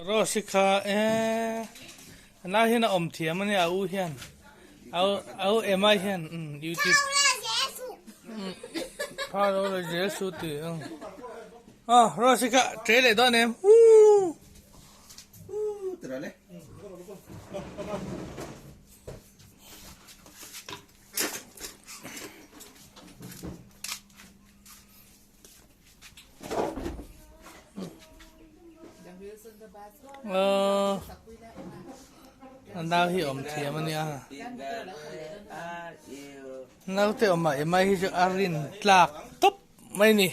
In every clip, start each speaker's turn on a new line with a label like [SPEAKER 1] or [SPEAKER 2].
[SPEAKER 1] Rose i kha eh a nau hian a awm thiam a nia a u hian a u a u Emma hian umm youtube pha lo la zel su ti ang aw Rose i kha ṭe leh dawn em huu. A nau hi awm thiam a nia naute awm ah emai hi chu a rin tlak tawp mai a ni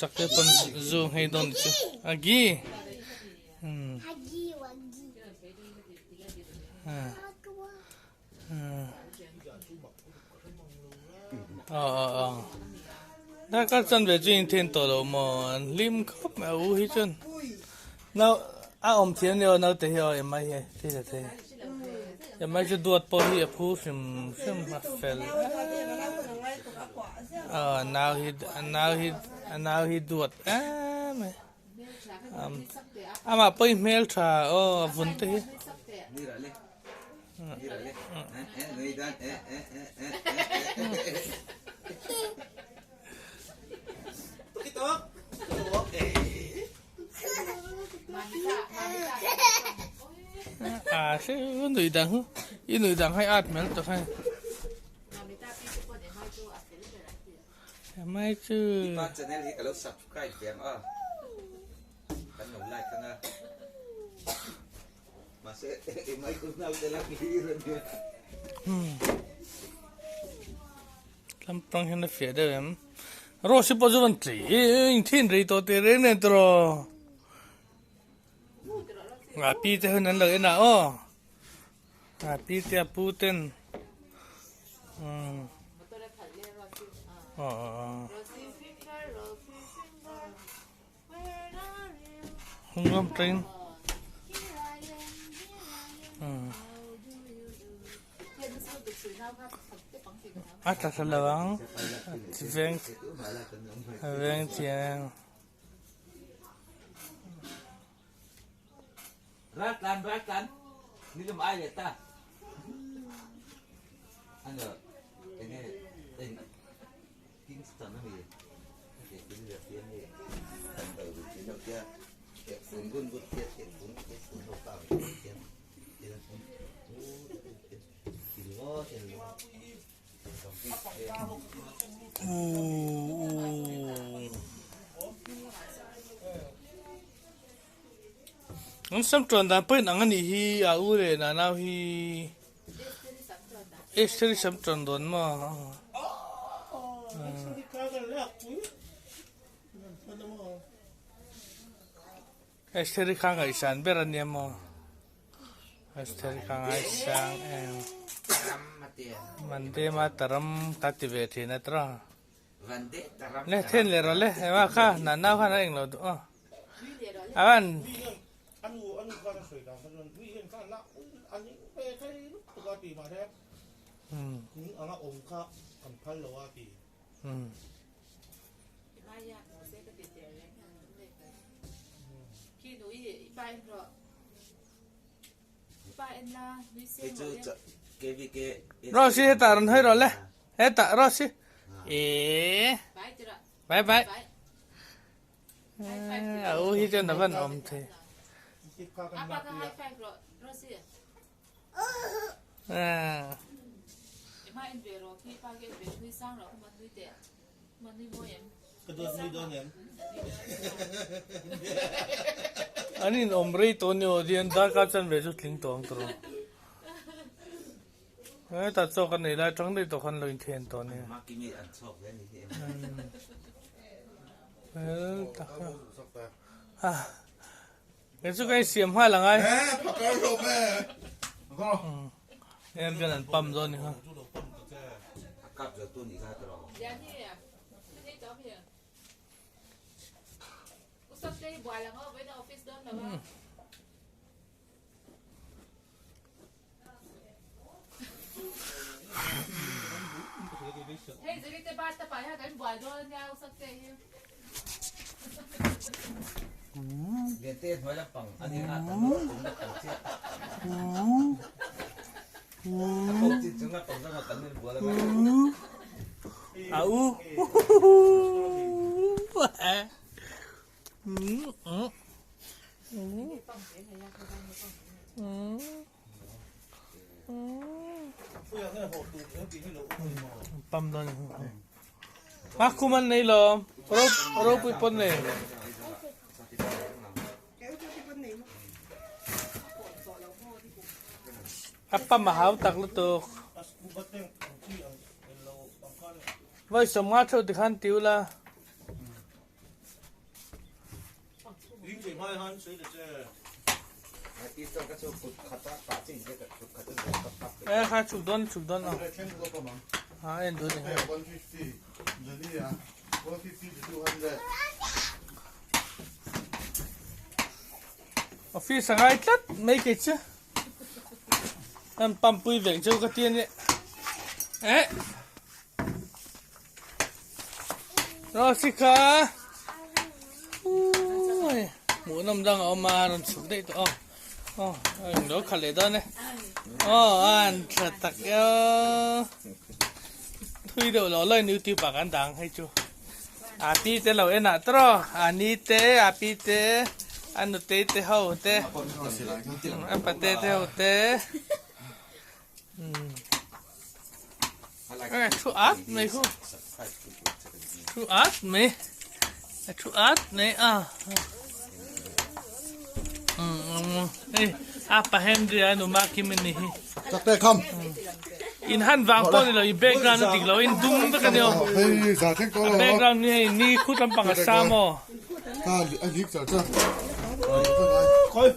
[SPEAKER 1] sak te pawn zu nghei dawn chu a gi Darkar chan ve chu inthen tawh lo maw an hlim khawp mai a u hi chuan nau a awm thiam ni aw naute hi aw emai hi thil a thei emai chu duat pawh hi a phu hrim hrim a fel aw a nau hi a nau hi a nau hi duat em mai. Amah pawh hi hmeltha aw a vun te hi. À sẽ nui dang i nui dang hai at mel to khai. Mai chu.
[SPEAKER 2] Ipa channel hi ka lo subscribe ve ang a. Kan lo like ang a. Mahse i mai ku nau te lang hlir a nia.
[SPEAKER 1] Lampang hian a fiah deuh em. Rose pawh chu van tlei in thin rei tawh teh reng nen tawh. A pi te hun an lo en a aw. A pi te a pu ten. Hung train. A tla thla lo ang. Veng veng chiang.
[SPEAKER 2] Ratlan ratlan ni lam ai leh ta. Ano enge eng Kingston a mi
[SPEAKER 1] An sam tuan dan pawhin ang a nih hi a u leh na nau hi Esther i sam tuan dawn maw? Esther i kha ngaihsan ber a nia maw? Esther i kha ngaisang em. Mande ma taram ka ti ve thin a tawh. Le then leh rawh le ema kha na nau khan a englo duh aw. Avan Rosy hetah rawn hawi rawh le hetah Rosy eee bye bye a u hi chuan a van awm thei An in awm rei tawh ni aw dian darkar chan ve chu tling tawh ang tawh hetah chaw kan nei lai tang daih tawh khan lo inthen tawh nia kei chu ka insiam nghal ang ai airgun an pump dawn ni kha. A u. Pam dawn a khum an nei lo ropui pawn nei. A pam a hau tak lutuk. Vawi 50 theuh tikhan ti ula. E kha chhuk dawn chhuk dawn ang. Ha en dun ni. Office a ngai tlat mai kei chu. An pampui vek chu ka ti ani. Eh. Rosika ui hmuh nawm dang a awm a rawn chhuk daih tawh aw aw a englo khalh leh dawn e aw a an tha tak e aw thui deuh lo lo in youtube ah kan dah ang hei chu a pi te lo en ah tawh a ni te a pi te a nutei te ho te a pate te ho te. Thu at mai khu thu at mai thu at mai a a pa Henry a nu ma kim ni hi
[SPEAKER 3] Takte kham
[SPEAKER 1] in han vang pawh ni lo i background a dik lo in dum vek ani aw
[SPEAKER 3] hei za thleng tawh lo
[SPEAKER 1] background ni hei ni khut lampang a sam aw
[SPEAKER 3] a lik char char
[SPEAKER 1] khoi.